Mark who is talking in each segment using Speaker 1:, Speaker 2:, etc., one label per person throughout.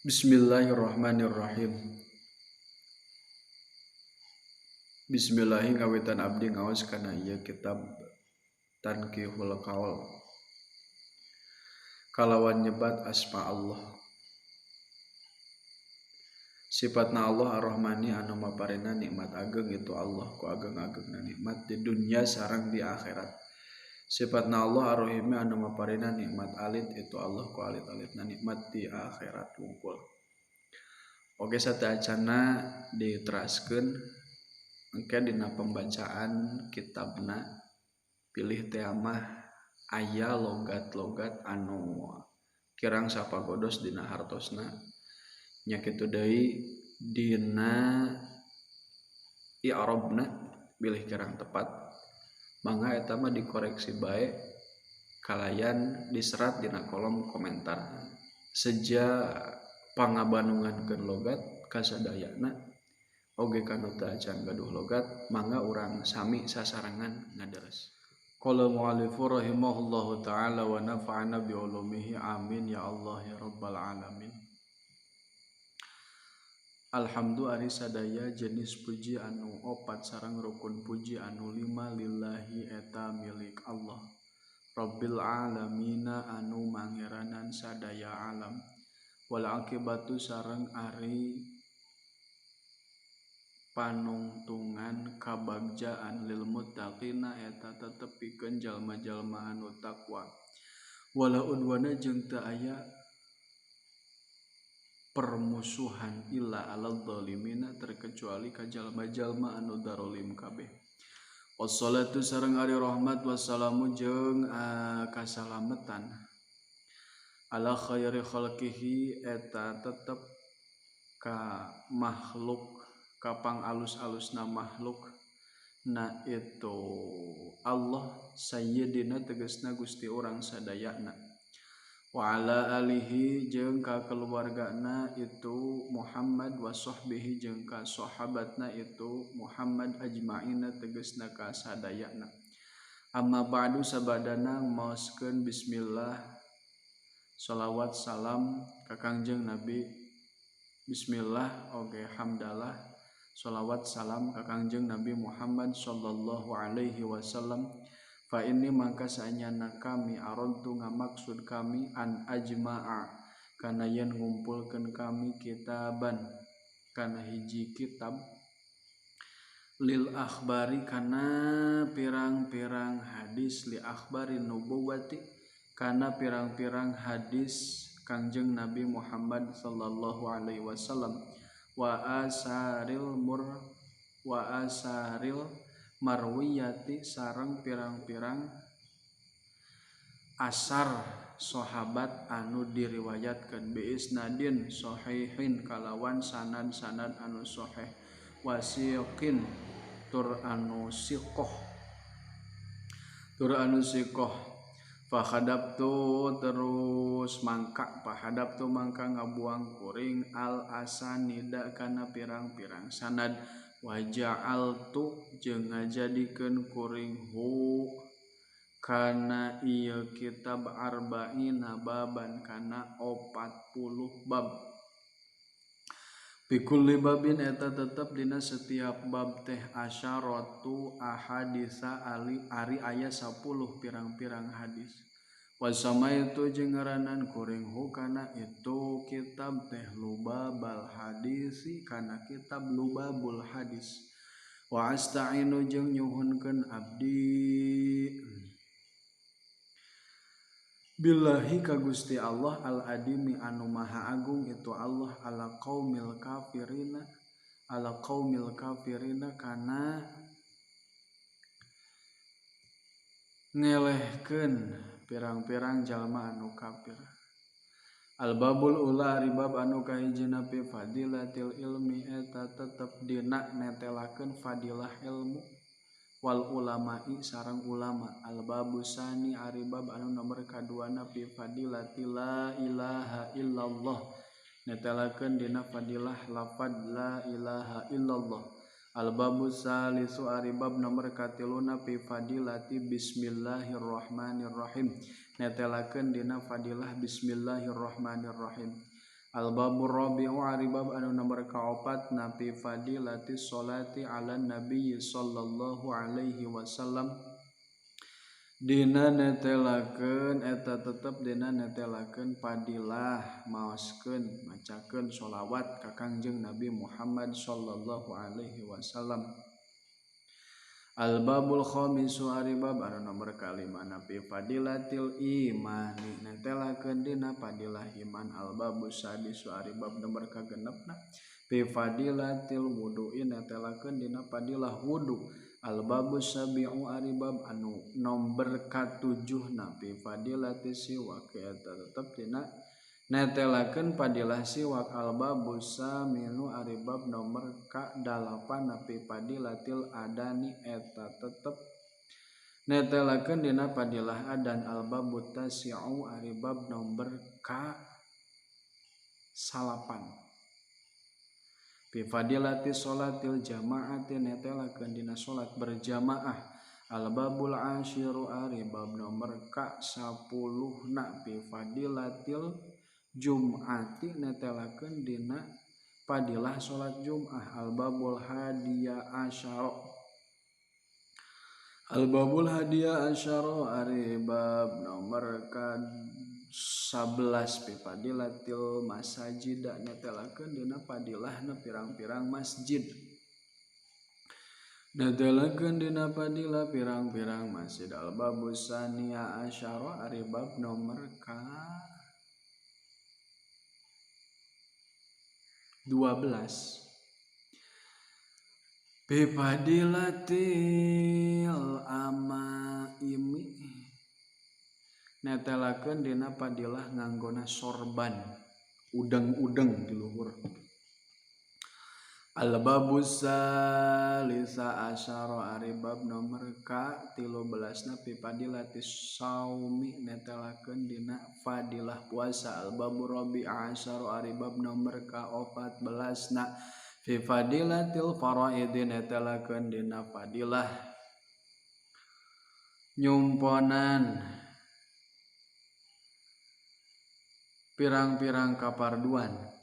Speaker 1: Bismillahirrahmanirrahim. Bismillahi ngawitan abdi ngaos kana ieu kitab Tanqihul Qaul kalawan nyebat asma Allah. Sifatna Allah Ar-Rahmani anu maparina nikmat ageng itu Allah ku ageng-agengna nikmat di dunia sareng di akhirat. Sifatna Allah Ar-Rahimi anu maparina nikmat alit itu Allah ku alit-alitna nikmat di akhirat wungkul. Oke, sateuacanna diteraskeun engke dina pembacaan kitabna pilih teh mah aya logat-logat anu kirang sapagodos dina hartosna nya kitu deui dina i'rabna bilih kirang tepat mangga eta mah dikoreksi bae kalayan diserat dina kolom komentar. Seja pangabanungankeun logat kasadayana oge kanu teu acan gaduh logat mangga urang sami sasarengan ngadares. Qala mu'allifu rahimahullahu ta'ala wa nafa'ana bi ulumihi amin ya Allah ya rabbal alamin. Alhamdu ari sadaya jenis puji anu opat sareng rukun puji anu lima lillahi eta milik Allah Rabbil alamina anu mangeranan sadaya alam wal akibatu sareng ari panungtungan kabagjaan lil muttaqina eta tetep pikeun jalma-jalma anu takwa wala udwana jeung teu aya permusuhan illa alal zalimina terkecuali ka jalma-jalma anu darolim kabeh. Wassalatu sareng ari rahmat wassalamu jeung kasalametan ala khairi khalqihi eta tetep ka makhluk kapang alus-alusna makhluk na itu Allah sayyidina tegasna Gusti urang sadayana wa ala alihi jeung ka keluargana itu Muhammad wa sahbihi jeung ka sahabatna itu Muhammad ajmaina tegasna ka sadayana. Amma ba'du sabadana maoskeun bismillah sholawat salam ka Kangjeng Nabi. Bismillah oge hamdalah sholawat salam ka Kangjeng Nabi Muhammad sallallahu alaihi wasallam. Fa ini mangka saenyana kami aradtu ngamaksud kami an ajma'a kana yen ngumpulkeun kami kitaban kana hiji kitab lil akhbari kana pirang-pirang hadis li akhbari nubuwati kana pirang-pirang hadis Kangjeng Nabi Muhammad sallallahu alaihi wasallam wa asaril marwiyati sareng pirang-pirang asar sahabat anu diriwayatkeun bi isnadin sahihin kalawan sanad-sanad anu sahih wasiqin tur anu siqah fahadabtu terus mangka fahadabtu mangka ngabuang kuring al asanida kana pirang-pirang sanad waja'altu jeung ngajadikeun kuring hu kana ieu kitab arba'ina baban kana 40 bab. Bikulli babin eta tetep dina setiap bab teh asyaratu ahadisa ali ari aya 10 pirang-pirang hadis. Wasamaitu jeung ngaranan kuring hu kana itu kitab teh lubabal hadisi kana kitab lubabul hadis. Wa asta'inu jeung nyuhunkeun abdi billahi ka Gusti Allah al adimi anu maha agung itu Allah ala qaumil kafirina kana ngelehkeun pirang-pirang jalma anu kafir. Al babul ula ari bab anu kahijina fi fadilatil ilmi eta tetep dina netelakeun fadilah ilmu wal ulama'i sareng ulama. Al babu sani ari bab anu nomor kaduana fi fadilati la ilaha illallah netelakeun dina fadilah lafad la ilaha illallah. Al babu salisu ari bab nomor katiluna fi fadilati bismillahirrahmanirrahim netelakeun dina fadilah bismillahirrahmanirrahim. Al-babur rabi'u ari bab anu nomor kaopat napi fadilati sholati ala nabi sallallahu alaihi wasallam dina netelakeun eta tetep dina netelakeun fadilah maoskeun macakeun sholawat ka Kangjeng Nabi Muhammad sallallahu alaihi wasallam. Al-babul khamisu ari bab anu nomor kalima napi fadilatil imani netelakeun dina fadilah iman. Al-babus sadisu ari bab nomor kagenepna fi fadilatil wudu'i netelakeun dina fadilah wudu. Al-babus sabi'u ari bab anu nomor katujuhna fi fadilati siwak eta tetep dina netelakeun fadilah siwak. Al-babus saminu ari bab nomor ka-8 napi fadilatil adani eta tetep netelakeun dina fadilah adan. Al-babut tasi'u ari bab nomor ka-9 fi fadilati sholatil jama'ati netelakeun dina salat berjamaah. Al-babul asyiru ari bab nomor ka-10 na fi fadilatil Jum'ati netelakeun dina fadilah salat Jum'ah. Al-babul hadiya asyara Al-babul hadiya asyara ari bab nomor ka-11 fi fadilatil masajid netelakeun dina fadilahna pirang-pirang masjid. Netelakeun dina fadilah pirang-pirang masjid. Al-babus saniya asyara ari bab nomor ka 12 bi fadilatil amaimi netelakeun dina fadilah nganggona sorban udeng-udeng di luhur. Al-babus salisa asyara ari bab nomor ka-13 na fi fadilatis saumi netelakeun dina fadilah puasa. Al-babur rabi'a asyara ari bab nomor ka-14 na fi fadilatil faraidi netelakeun dina fadilah nyumponan pirang-pirang kaparduan.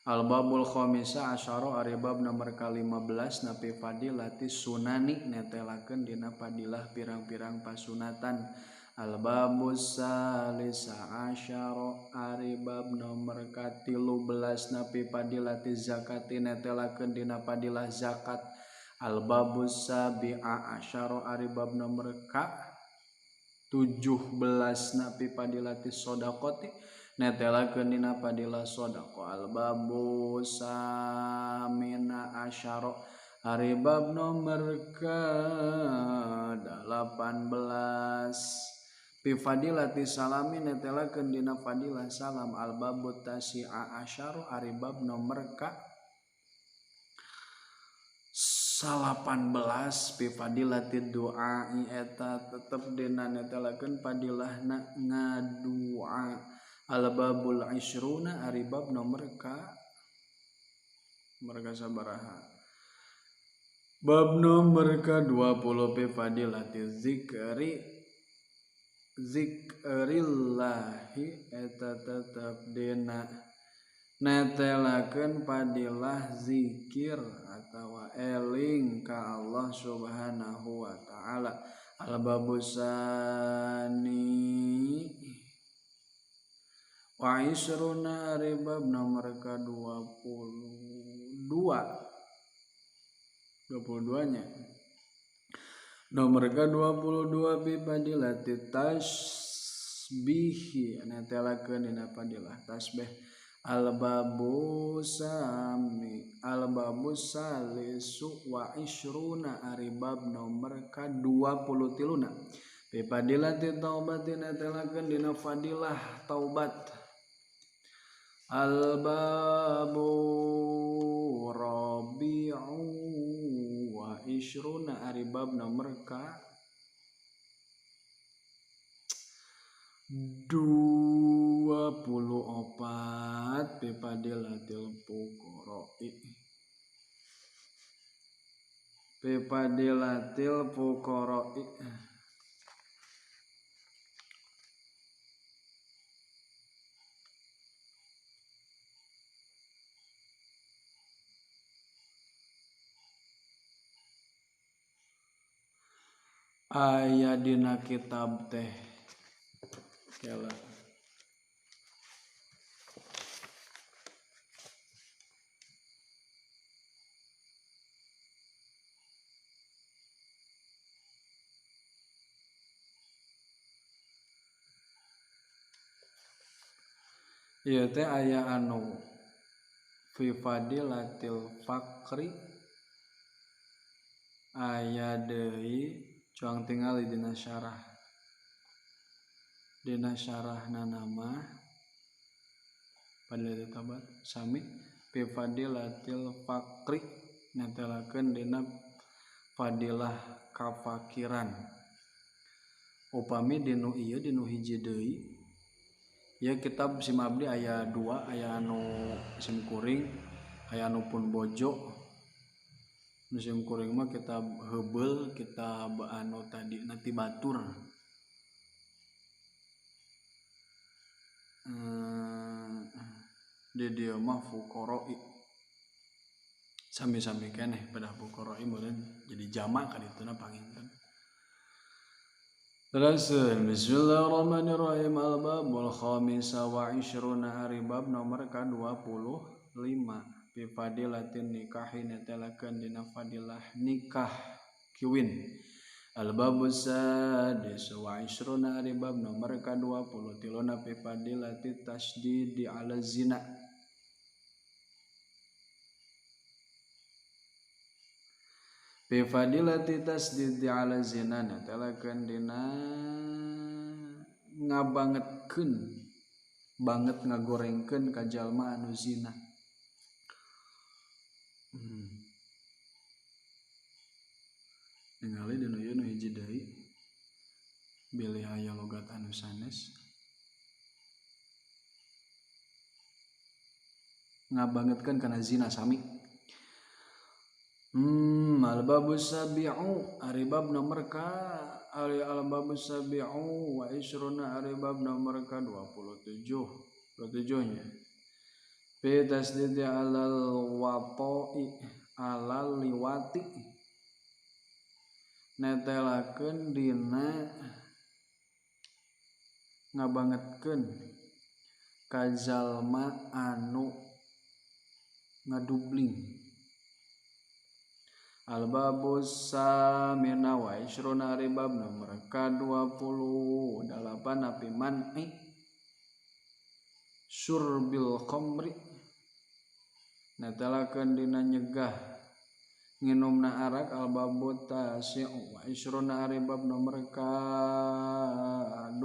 Speaker 1: Al-babul khamisa asyara ari bab nomor ka-15 napi fadilati sunani netelakeun dina fadilah pirang-pirang pasunatan. Al-babus salisa asyara ari bab nomor ka-13 napi fadilati zakati netelakeun dina fadilah zakat. Al-babus sabi'a asyara ari bab nomor ka-17 napi fadilati shadaqati netelakeun dina fadilah shadaqah. Al-babu samina asyara ari bab nomor ka-18 fi fadilati salami netelakeun dina fadilah salam. Al-babu tasi'a asyara ari bab nomor ka-18 fi fadilati du'ai eta tetep dina netelakeun fadilahna ngadua. Al-babul ishruna ari bab nomor ka merga sabaraha bab nomor ka-20 fi fadilati zikri zikrillahi eta tetep dina netelakeun fadilah zikir atawa eling ka Allah Subhanahu wa taala. Al-babus sani wa isruna ari bab nomor ka-22 22 nya nomor ka-22 bi fadilati tasbihi netelakeun dina fadilah tasbih. Al-babu sami al-babu salisu wa isruna ari bab nomor ka-23 bi fadilati taubati netelakeun dina fadilah taubat. Al-babu rabi'u wa ishruna ari bab nomor ka 24 bi fadilatil fuqara'i bi fadilatil fuqara'i. Aya dina kitab teh kela ieu teh aya anu fi fadilatil faqri aya deui cuang tingali dina syarah sarahna nama fadilatil tabat sami fi fadilatil faqri netelakeun dina fadilah kafakiran upami dinu ieu dinu hiji deui ieu kitab sim abdi aya dua aya anu sim kuring aya anu pun bojo. Musim kuring mah kitab heubeul kitab anu tadi nanti batur di dieu mah fuqara'i sami-sami keneh pada fuqara'i meureun jadi jamak ka dituna panginten. Terus bismillahirrahmanirrahim al-babul khamisa wa ishruna ari bab nomor ka-25 fi fadilatin nikahi netelakeun dina fadilah nikah kiwin. Al-babus sadis wa ishruna ari bab nomor ka-23 fi fadilati tasdidi ala zina. Fi fadilati tasdidi ala zina netelakeun dina ngabangetkeun banget ngagorengkeun ka jalma anu zina. Ningali dina ieu nu hiji deui bilih aya logat anu sanes ngabangetkeun kana zina sami. Al-babus sabi'u ari bab nomor ka ari al-babus sabi'u wa isruna ari bab nomor ka 27 27 nya. Fi tasdidi alal wata'i alal liwati netelakeun dina ngabangetkeun ka jalma anu ngadubling. Al-babus samina wa isruna ari bab nomor ka-28 api man'i syurbil khamri netelakeun dina nyegah nginumna arak. Al-babu tasi'u wa isruna ari bab nomor ka-29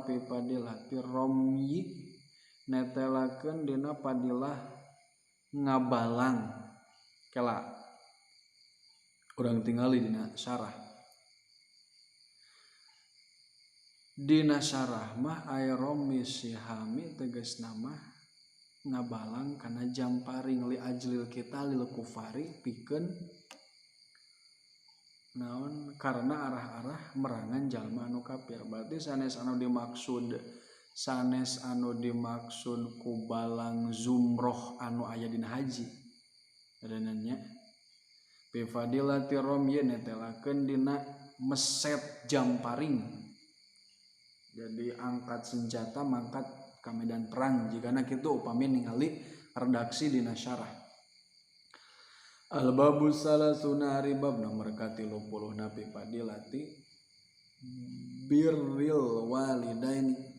Speaker 1: fi fadilati romyi netelakeun dina fadilah ngabalang. Kela urang tingali dina syarah. Dina syarah mah aya romi sihami tegasna mah ngabalang kana jamparing li ajlil kita lil kufari pikeun naon karena arah-arah merangan jalma anu kafir. Berarti sanes anu dimaksud ku balang zumroh anu aya dina haji adananya bi fadilati romye netelakeun dina meset jamparing. Jadi angkat senjata mangkat ka medan perang jigana kitu upami ningali redaksi dina syarah. Al-babus salasuna ari bab nomor ka-30 nabi fadilati birril walidaini.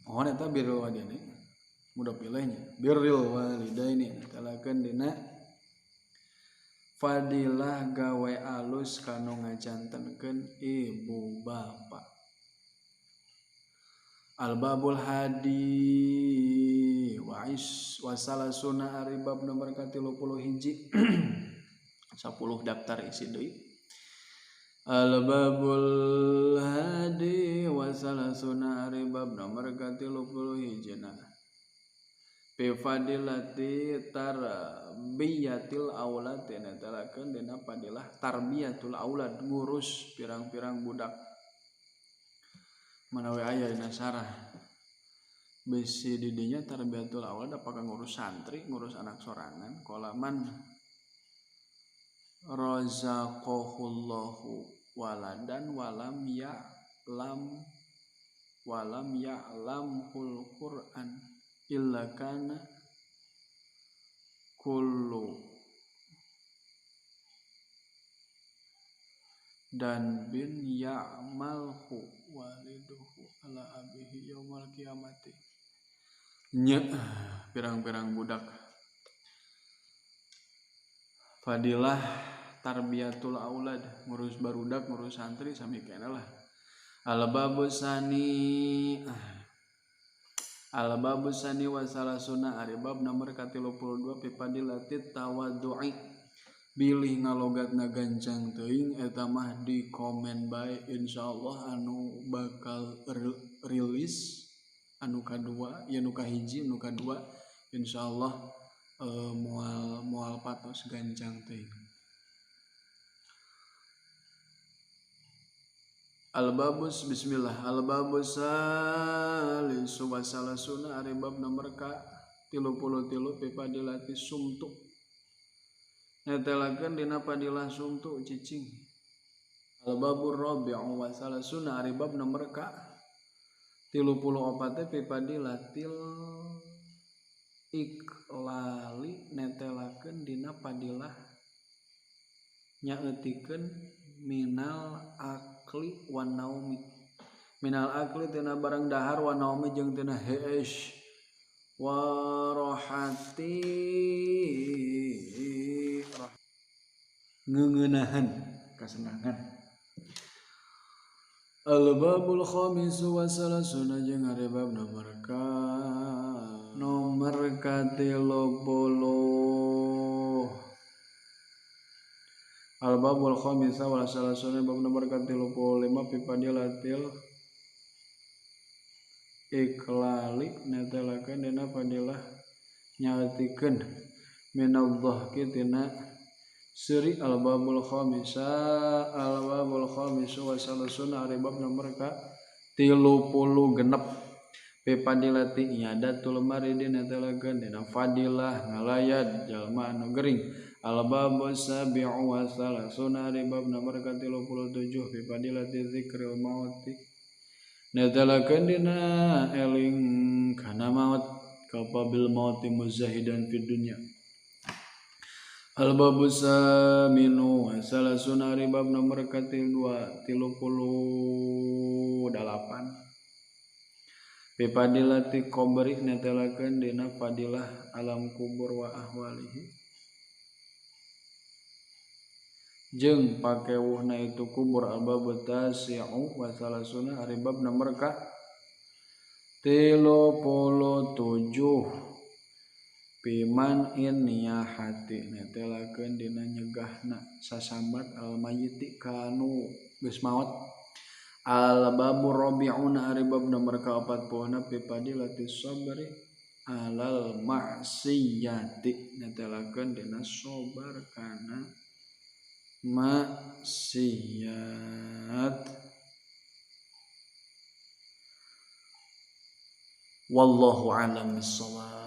Speaker 1: Oh eta birrul walidaini mudah pilihnya birrul walidaini netelakeun dina fadilah gawe alus kanu ngajantenkeun ibu bapa. Al-babul hadi wa is wasalasuna ari bab nomor ka-31 10 daftar isi deui. Al-babul hadi wasalasuna ari bab nomor ka-31 fi fadilati tarbiyatil aulad netelakeun dina fadilah tarbiyatul aulad ngurus pirang-pirang budak. Manawi aya dina syarah bisi didinya tarbiyatul aulad apakah ngurus santri ngurus anak sorangan kolaman razaqahullahu waladan walam ya'lam walam ya'lamhul Qur'an illa kana kullu dan bin ya'malhu waliduhu ala abihi yaumal kiamati. Nya pirang-pirang budak fadilah tarbiyatul aulad, ngurus barudak, ngurus santri sami kena lah. Al-babu sani Al-babu sani wa salasuna ari bab nomor ka-32 fi fadilatit tawaddu'i. Bilih ngalogatna gancang teuing eta mah di komen bae insyaallah anu bakal rilis anu kadua ya nu kahiji nu kadua insyaallah moal moal patos gancang teuing. Al-babus bismillah al-babus salisu wa salasuna ari bab nomor ka 33 fi fadilati sumtu. Netelakeun dina fadilah sumtu cicing. Al-babur rabi'u wa salasuna ari bab nomor ka 34 fi fadilatil iklali netelakeun dina fadilah nyaeutikeun minal akli wan naumi. Minal akli tina barang dahar wan naumi jeung tina hees warohati ngeuneunahan kasenangan. Al-babul khamisu wa salasuna jeung ari bab nomor ka nomor ka-30. Al-babul khamisa wa salasuna bab nomor ka-35 fi fadilatil iklali netelakeun dina fadilah nyaetikeun minadh-dhahki tina seuri. Al-babul khamisa al-babul khamisu wa salasuna ari bab nomor ka 36 fi fadilati iyadatul maridi netelakeun dina fadilah ngalayat jalma anu gering. Al-babu sabi'u wa salasuna ari bab nomor ka 37 fi fadilati zikril mauti netelakeun dina eling kana maut kapabil mauti muzahidan fid dunya. Al-babu saminu wa salasuna ari bab nomor ka 38 fi fadilati qabri netelakeun dina fadilah alam kubur wa ahwalihi jeung pakewuhna itu kubur. Al-babu tasi'u wa salasuna ari bab nomor ka 37 piman in niyahati netelakeun dina nyegahna sasambat al-mayyiti kanu geus maot. Al-babu rabi'una ari bab nomor ka 40 fi fadilati sabri alal ma'siyati netelakeun dina sabar kana maksiat. Wallahu a'lam bissawab.